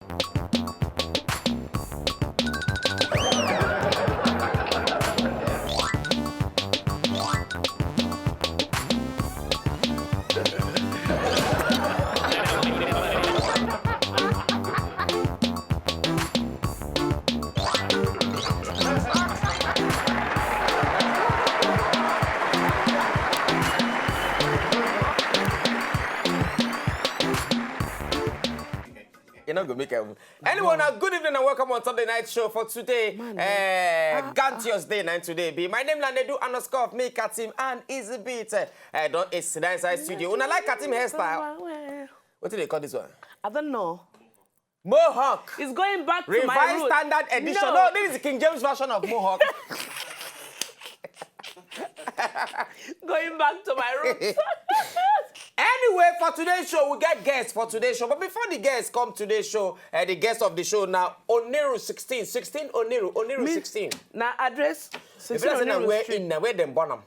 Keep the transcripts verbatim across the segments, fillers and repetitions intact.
You know, go make a. Anyone, a good evening and welcome on Sunday night show for today. Man, uh, Gantios Day night today. Be my name Lanedu underscore of me, Katim and Easy Beat. Uh, don't it's nice studio. Una like Katim hairstyle. What do they call this one? I don't know. Mohawk. It's going back to my Revised roots. Standard edition. No. No, this is the King James version of Mohawk. Going back to my roots. Anyway, for today's show, we get guests for today's show. But before the guests come today's show, uh, the guest of the show now, Oniru sixteen. sixteen Oniru. Oniru sixteen. Now address. If you sixteen say now Oniru where Street. In now, where them born am?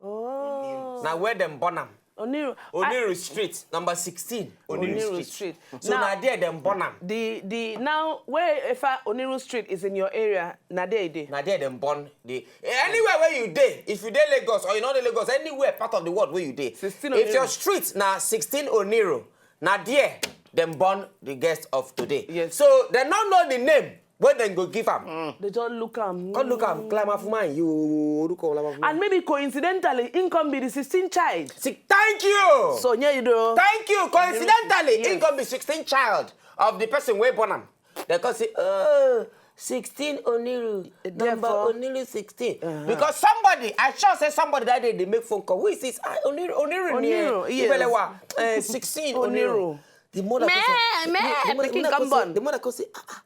Oh. Now where them born am? Oniru. Oniru Street, number sixteen. Oniru Oniru Street. Street. So Now, now there them born am. The the now where if I, Oniru Street is in your area, na there e dey. Now there them born the anywhere where you dey. If you dey Lagos or you know the Lagos, anywhere part of the world where you dey. sixteen If your Oniru. Street now sixteen Oniru, now there them born the guest of today. Yes. So they don't know the name. When dem go give am? They just look am. Come look am, Climber Fuma, you orúkọ Climber Fuma. And maybe coincidentally, him come be the sixteenth child. See, thank you. So, yeah, you do. Thank you. Coincidentally, yes. Him come be sixteenth child of the person wey born am. They come say, oh, sixteen Oniru, number Therefore- Oniru sixteen. Uh-huh. Because somebody, I sure say somebody that day they make phone call. Who is this? Ah, Oniru, Oniru, Oniru, ni. Yes. Ibelewa, eh, sixteen Oniru. Oniru. The mother Meh, come say, meh, the mother, pikin mother come come say, born. The mother come say, ah, ah.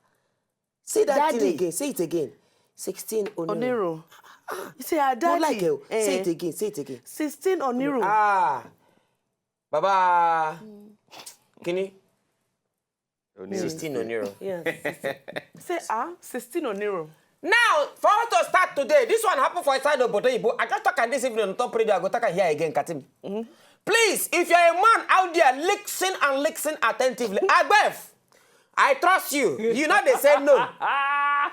Say that Daddy. Thing again. Say it again. Sixteen Oniru. Oniru. You say, ah, Daddy. Like you. Eh. Say it again. Say it again. Sixteen Oniru. Ah. Baba. Kini? Oniru. Sixteen Oniru. Yes. Say, ah, sixteen Oniru. Now, for us to start today, this one happened for inside Obodo Igbo. I just talk am this evening on top radio. I go talk am here again, Katim. Please, if you're a man out there, listen and listen attentively. Agbef, I trust you. You know they say no. Eh,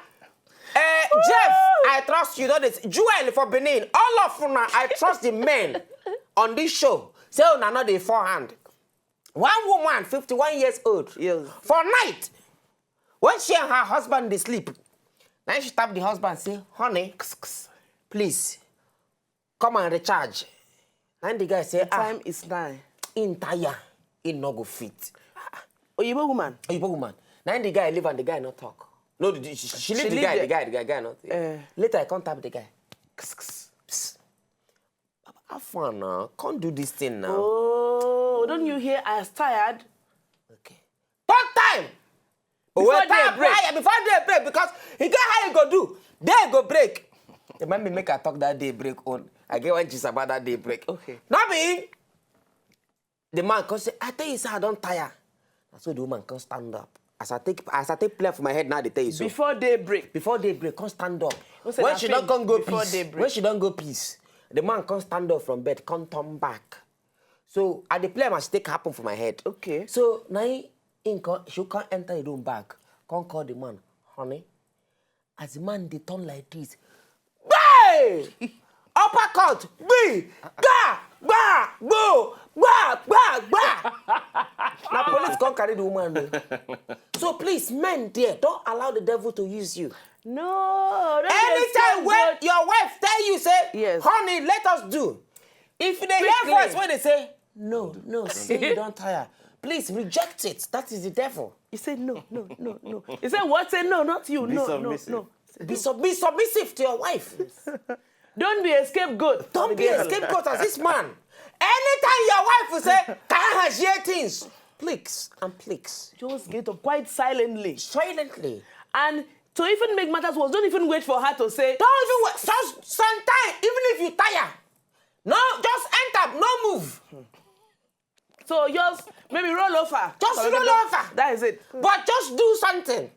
Jeff, I trust you. Know this. Joel for Benin. All of una, I trust the men on this show. Say una know the forehand. One woman, fifty-one years old. Yes. For night, when she and her husband dey sleep, now she tap the husband, say, honey, please, come and recharge. And the guy say, ah, time is nine. In tire, he no go fit. Oyibo woman. Oyibo woman. Now the guy leave and the guy no talk. No, the- she, she leave She the leave guy, the- the guy, the guy, the guy no. Eh. Later, I come tap the guy. Psst, psst, psst. Baba, how far now? Can't do this thing now. Oh, don't you hear? I was tired. Okay. Third time. Before Well, day time break. Prayer, before day break, because he get how he go do. Day go break. The man may make I talk that day break on. I get one gist about that day break. Okay. Not me. The man come say, I tell you, sir, I don't tire. And so the woman come stand up. As I take as I take play for my head now, they tell you so. Before day break. Before day break, come stand up. Who said When that she thing? Don't come go Before peace. Day break. When she don't go peace, the man come stand up from bed, come turn back. So at the play, must take happen for my head. Okay. So now he, he come, she can't enter the room back. Can't call the man, honey. As the man they turn like this, hey! Uppercut, B, ga, gba, gbo, gba, gba, gba. Now police come carry the woman. Though. So please, men there, don't allow the devil to use you. No. Don't Anytime when your wife tell you, say, yes. Honey, let us do. If they hear voice when they say, no, no, say you don't tire. Please reject it. That is the devil. You say no, no, no, no. You say what? Say no, not you. Be no, submissive. No, no. Be, sub- be submissive to your wife. Don't be a scapegoat. Don't be a scapegoat as this man. Anytime your wife will say, can I hear things? Please and please. Just get up quite silently. Silently. And to even make matters worse, don't even wait for her to say. Don't even wait. Some, sometimes, even if you tire, no, just enter, no move. So just maybe roll over. Just roll over. That is it. But just do something,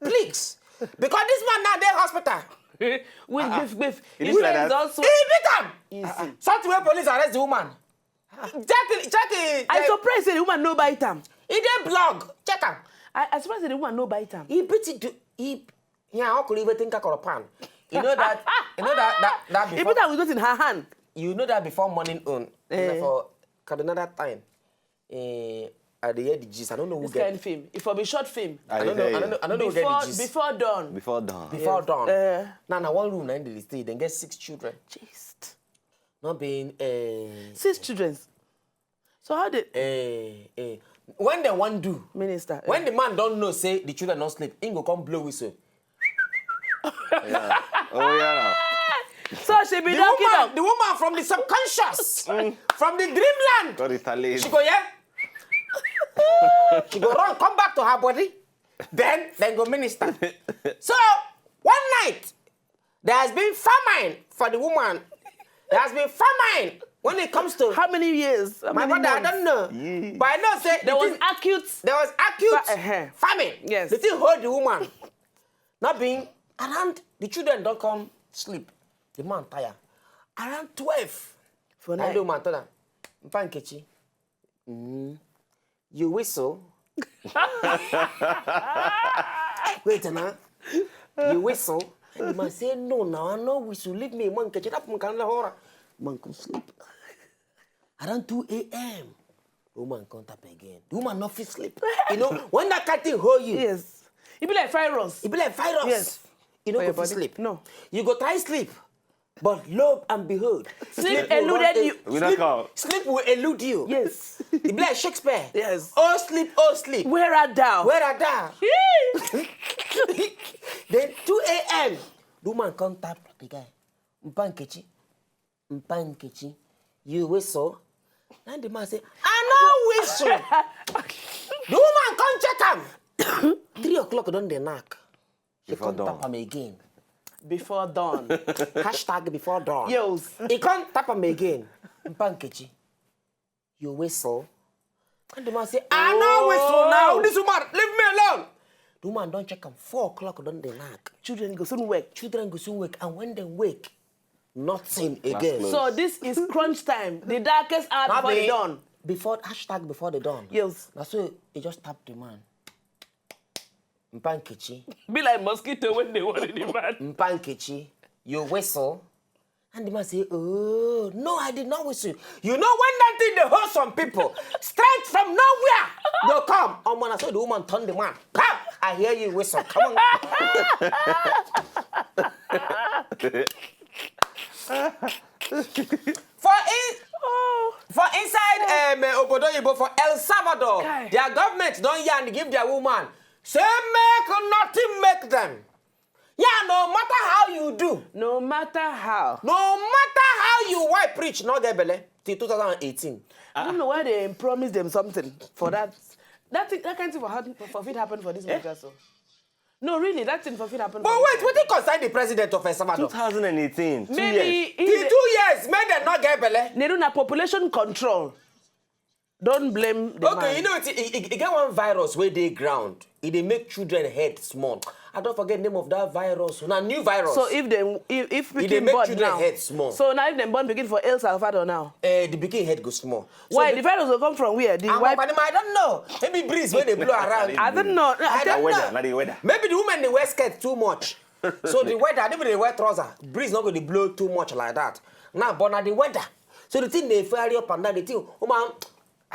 please. Because this man now dey hospital. With beef, beef. It is like that. He beat am. Easy. Something wey police arrest the woman. Check it, check it. I surprised say the woman no bite am. E dey blog. Check am. I, I surprised the woman no bite am. He beat it to he yeah, how could he even think I could pan? You know that you know that that, that He before beat am with wetin, her hand. you know that before morning own. Eh. For Kaduna that time. Eh, I dey hear the gist. I don't know who This get kind film. If for be short film. I I don't know. hear I don't you. know. I don't know who Before get the gist. before dawn. Before dawn. Before dawn. Eh. Now, now one room now in the state, then get six children. Jeez. Not being uh, Six children. So how did uh, uh, when they want do minister? when the man don't know say the children don't sleep, he go come blow whistle. Yeah. Oh yeah. So she be The knocking woman, up. the woman from the subconscious, from the dreamland, Got Italian. she go yeah. She go run, come back to her body. Then, then go minister. So one night, there has been famine for the woman. There has been famine when it comes to How many years? How my many brother. I months? Don't know, Yeah. but I know say There it was is- acute. there was acute Fa- uh-huh. famine. Yes. The thing hold the woman. Not being around, the children don't come sleep. The man tired. Around twelve, For now night. The woman tell her, "Mpa Nkechi, mm, you whistle." Wait now. You whistle. And the man say, "No, now I no whistle. Leave me, man. Nkechi, that man can horror." Man come sleep. Around two a.m., the woman come tap again. The woman not fit sleep. You know, when that kind thing hold you, Yes. It be like virus. it be like virus. Yes. You know, For go your fit body. Sleep. No. You go try sleep, but lo and behold, Sleep will eluded run- you. We not come. Sleep will elude you. Yes. It be like Shakespeare. Yes. Oh sleep, oh sleep. Where art thou? Where art thou? Yee! Then two a.m., the woman come tap the guy. "Mpa Nkechi, Mpa Nkechi, you whistle?" And the man say, "I no whistle." The woman come check am. Three o'clock don dey knock. She Before come dawn. Tap am again. Before dawn. Hashtag before dawn. Yes. He come tap am again. "Mpa Nkechi, you whistle?" And the man say, "I no Oh. whistle now. This woman, leave me alone." The woman don check am. Four o'clock don dey knock. Children go soon wake. Children go soon wake, and when they wake, nothing again. Close. So this is crunch time. The darkest hour Not before the me. Dawn. Before hashtag before the dawn. Yes. Na so he just tap the man. "Mpa Nkechi, Be like mosquito when they worry the man. Mpa Nkechi, you whistle?" And the man say, "Oh, no, I did not whistle. You know when that thing dey hold some people, strength from nowhere go come." Omo, na so the woman turn the man. "Come, I hear you whistle. Come on." For in, for inside um, uh, Obodo Oyibo, for El Salvador, Kai. Their government don yarn give their woman say make nothing make them. Yeah, no matter how you do, No matter how. no matter how you wipe reach, no get belle till two thousand eighteen. I don't know why they promise them something for that. That thing, that kind of thing for, happen, for fit happen for this matter so. No, really, that thing for fit happen. But for wait, this what did concern the president of El Salvador? two thousand eighteen. Two Maybe years. he- Till two years, make dem not get belle. They do na population control. Don't blame the Okay, man. You know, it, it, it get one virus where they ground. It dey make children head small. I don't forget name of that virus. Na new virus. So if they if, if It dey pikin make born children now, head small. So now if dem born pikin for El Salvador now, Eh, the pikin head go small. So why the- the virus will come from where? The Ah, wife. But I don't know. Maybe breeze when they blow around. I don't know. I Na don't weather. know. Na the weather. Maybe the women they wear skirt too much. So the weather, maybe they wear trouser. Breeze not going to blow too much like that. Now, but now the weather. So the thing they fly up and down. The thing, oh man,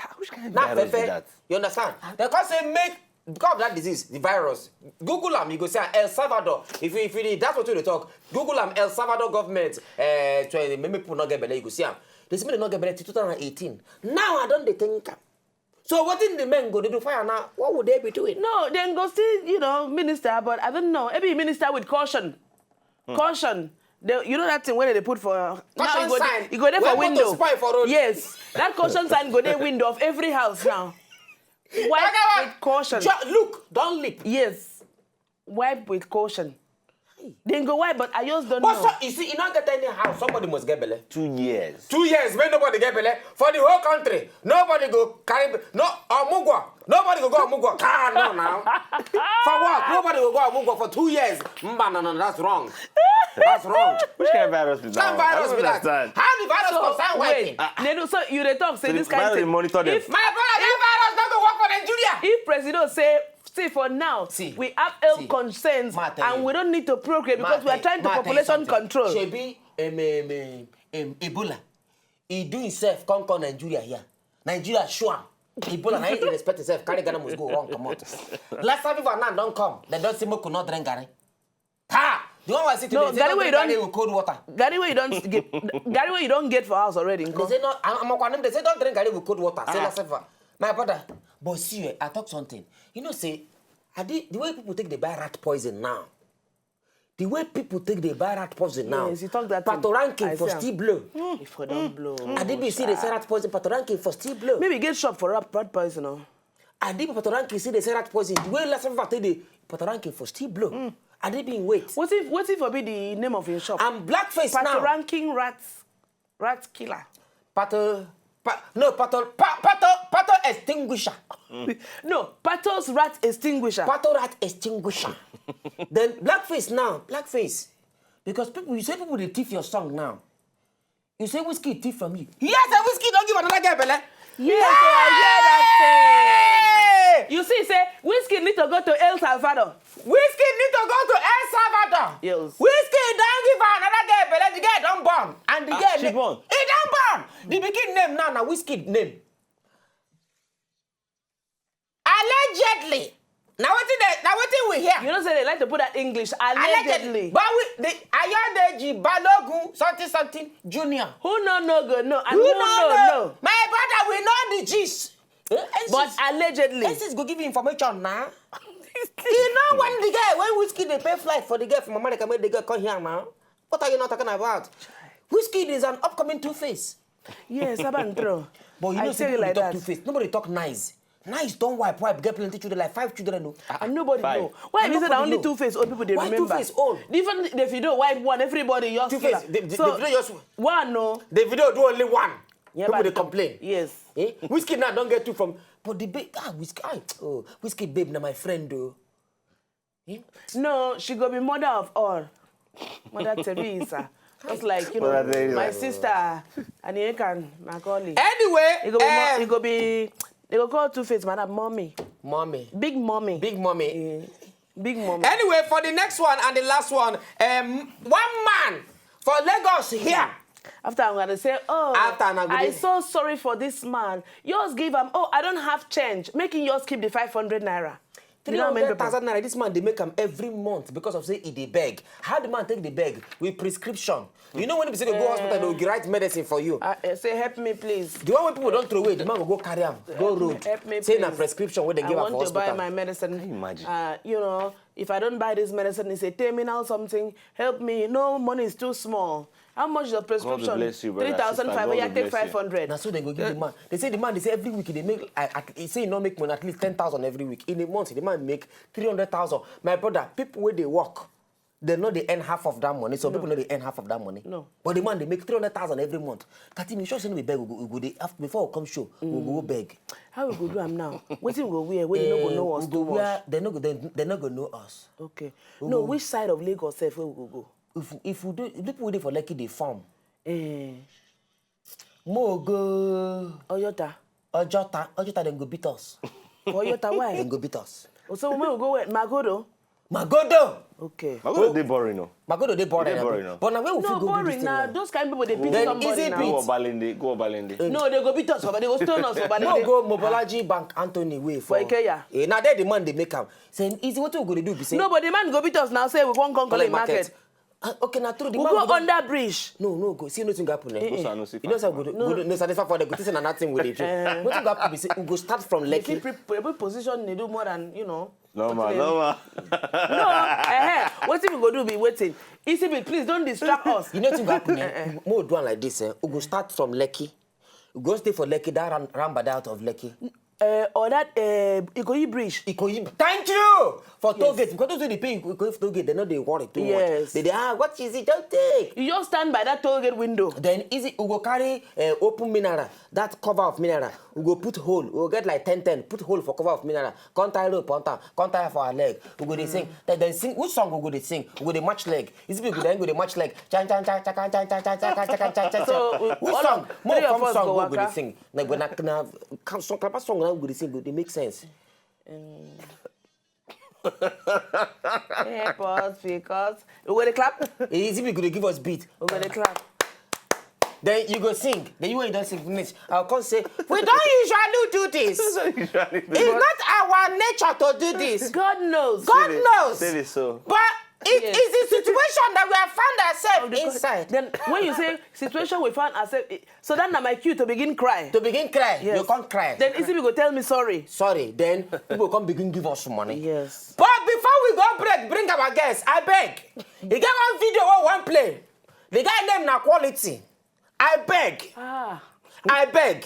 Ah, which kind of not virus fair. Is that? You understand? They can't say make because of that disease, the virus. Google am, you go see am, El Salvador. If you, if you that's what you dey talk, Google am, El Salvador government. Uh, to make people not get belle, you go see am. They say make they not get belle till two thousand eighteen. Now I don't dey think am. So what in the men go they do fire now? What would they be doing? No, then go still, you know, minister, but I don't know. Maybe minister with caution. Caution. The, you know that thing where they put for now Caution you go sign. There, you go there for Where motor window. Spoil for road. Yes, that caution sign go there window of every house now. Wipe That guy with caution. Ju- look, don't leap. Yes, wipe with caution. Then go wipe, but I just don't But know. So, you see, you not get any house. Somebody must get belle. Two years. Two years when nobody get belle for the whole country. Nobody go carry no Omugwo. Nobody go go Omugwo. Ah, no now. For what? Nobody go go Omugwo for two years. Mba, no, no, that's wrong. That's wrong. Which kind of virus is That that? virus I be don't that. Understand. How the virus So, concern wait, wiping? they do, so you dey talk say So this the kind virus thing. Dey monitor them. If My brother, that virus not go work for Nigeria. If president say See, for now, see, we have health concerns and we don't need to procreate because we are trying to population control. Shebi, um, um, um, um, Ebola, he do himself come come Nigeria here. Nigeria show am. Ebola na him respect himself. Carry Ghana must go run comot. Lassa fever now don come. Dem don say make we no drink garri. Ha! The one wey I see today, no, say garri wey you don drink garri with cold water. Garri wey you don get, garri wey you don get for house already. They say no, I'm, I'm, they say don't drink garri with cold water. Say Lassa fever. My brother, but see, eh, I talk something. You know, say, I did, the way people take dey buy rat poison now, the way people take dey buy rat poison now, yes, you talk that thing. Pato ranking for still blow. If for don blow. I did be see they sell rat poison, pato ranking for still blow. Maybe get shop for rat, rat poison, oh. I did be pato ranking see they sell rat poison. The way Lassa fever take dey, pato ranking for still blow. I did be in wait. What if, what if for be the name of your shop? I'm blackface now. Pato ranking rat, rat killer. Pato, pa, no, pato, pa, pato, pato extinguisher. No, Pato's rat extinguisher. Pato rat extinguisher. Then blackface now, blackface. Because people, you say people dey thief your song now. You say Wizkid thief from you. Yes, and Wizkid don give another girl belle. Yes, so I hear that thing. You see, say Wizkid need to go to El Salvador. Wizkid need to go to El Salvador. Yes. Wizkid don give her another girl belle. The girl don born, and the girl she name, born. He don born. The pikin name now na Wizkid name. Allegedly. Na wetin dey, na wetin we hear. You know say they like to put that English, allegedly. But we, the Ayodeji Balogun something something Junior. Who no no go no, and who no no? My brother, we know the gist. Eh, but allegedly. N six go give you information now. You know when the guy, when Wizkid dey pay flight for the girl from America, make the girl come here now. What are you not talking about? Wizkid is an upcoming Two-Face. Yes, Abantro. But you know, say people dey talk Two-Face. Nobody talk Nice. Nice don wipe, wipe, get plenty children, like five children, no. And nobody know. Why is it that only Two-Face old people dey remember? Why Two-Face old? Even Davido wipe one, everybody just Two-Face. So, Davido just one, no. Davido do only one. Yeah, people dey complain. Yes. Eh? Wizkid now don get two from, but the babe, ah, Wizkid, ah, oh, Wizkid babe na my friend, though. No, she go be mother of all. Mother Teresa. Just like, you know, my sister, Anieka Macaulay. Anyway, it go be, it go be, they go call Two-Face madam, mommy. Mommy. Big mommy. Big mommy. Eh, big mommy. Anyway, for the next one and the last one, um, one man for Lagos here. After I'm gonna say, oh, I so sorry for this man. Yours give am, oh, I don't have change. Making yours keep the five hundred naira. Three hundred thousand naira, this man dey make am every month because of say he dey beg. How the man take dey beg? With prescription. You know when you say they go hospital, they will write medicine for you. Uh, say, help me, please. The one wey people don throw away, the man go go carry am, go road. Help me, say na prescription wey dem give am for hospital. I want to buy my medicine. Can you imagine? Uh, you know, if I don't buy this medicine, it's a terminal something. Help me. No, money is too small. How much is your prescription? Three thousand five hundred. Yeah, take five hundred. Na so they go give the man. They say the man, they say every week they make, I, I, he say he no make money, at least ten thousand every week. In a month, the man make three hundred thousand. My brother, people wey dey work, they no dey earn half of that money. Some people no dey earn half of that money. No. But the man dey make three hundred thousand every month. That thing, you sure say no be beg we go, we go dey, after, before we come show, we go beg. How we go do am now? Wetin we go wear? Wey they no go know us too much. They no go, they, they no go know us. Okay. No, which side of Lagos sef wey we go go? If, if we do, if people wey dey for Lekki dey form. Eh. Mo go. Ojota. Ojota, Ojota, dem go beat us. For Ojota, why? Dem go beat us. Oh, so we go where? Magodo? Magodo. Okay. Magodo dey boring, no? Magodo dey boring, but na where we fit go do this thing now? Those kind people dey beat somebody now. Go Obalende, go Obalende. No, they go beat us for, they go stone us for Obalende. No, go Mobolaji Bank Anthony way for Ikeja. Eh, na there the man dey make am. Say, easy, wetin we go dey do be say. No, but the man go beat us now, say we wan come collect market. Ah, okay, na true. The man go under bridge. No, no, go. See, nothing go happen, eh? You know, say go do, no, satisfy for the good thing and nothing with it. Wetin go happen be say we go start from Lekki. People position they do more than, you know. Normal, normal. No, eh, wetin we go do be wetin. Easy, please don't distract us. You know wetin go happen, eh? Mo do am like this, eh? We go start from Lekki. We go stay for Lekki, that round, roundabout of Lekki. Uh, or that, uh, Ikoyi Bridge. Ikoyi, thank you for toll gate. Because those wey dey pay Ikoyi toll gate, they no dey worry too much. Yes. They dey, ah, what is it? Don't take. You just stand by that toll gate window. Then easy, we go carry, uh, open mineral, that cover of mineral. We go put hole. We go get like ten ten, put hole for cover of mineral. Come tie rope on top, come tie for our leg. We go dey sing. Then, then sing. Which song we go dey sing? We go dey match leg. Is it people then go dey match leg? Chan, chan, chan, chan, chan, chan, chan, chan, chan, chan, chan, chan. So, which song? More fun song we go dey sing. Like when I, na, some Calabar song now we go dey sing, go dey make sense. Um, Help us because we go dey clap. Easy, we go dey give us beat. We go dey clap. Then you go sing. Then you when you don sing finish, I'll come say, we don't usually do this. Usually do. It's not our nature to do this. God knows. God knows. Say this so. But it Yes. is the situation that we have found ourselves inside. Then when you say situation we found ourselves, eh, so that na my cue to begin cry. To begin cry, Yes. you can't cry. Then easy we go tell me sorry. Sorry, then people come begin give us money. Yes. But before we go break, bring our guests. I beg. You get one video we wan play. The guy name na Quality. I beg. Ah. I beg.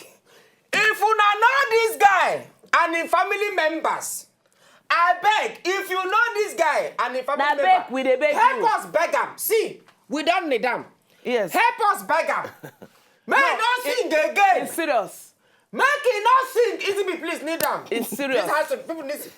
If una know this guy and him family members, I beg. If you know this guy and him family Na members, beg, we dey beg help you. us beg am. See, we don need am. Yes. Help us beg am. Make he no sing again. It's serious. Make he no sing. Easy me, please kneel down. It's serious. This house of people need.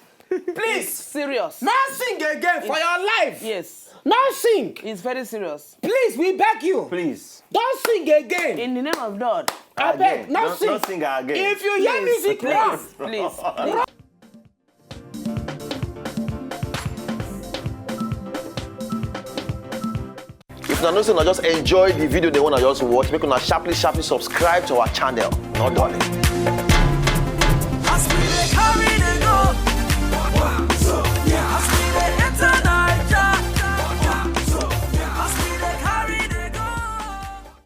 Please, Serious. no sing again for your life. Yes. No sing. It's very serious. Please, we beg you. Please. Don't sing again. In the name of God. I beg, Again. no Don't- sing. don't sing again. If you hear Please, music, please, run. please, please. If una know say una just enjoy the video they wanna just watch, make una sharply sharply subscribe to our channel. No darling.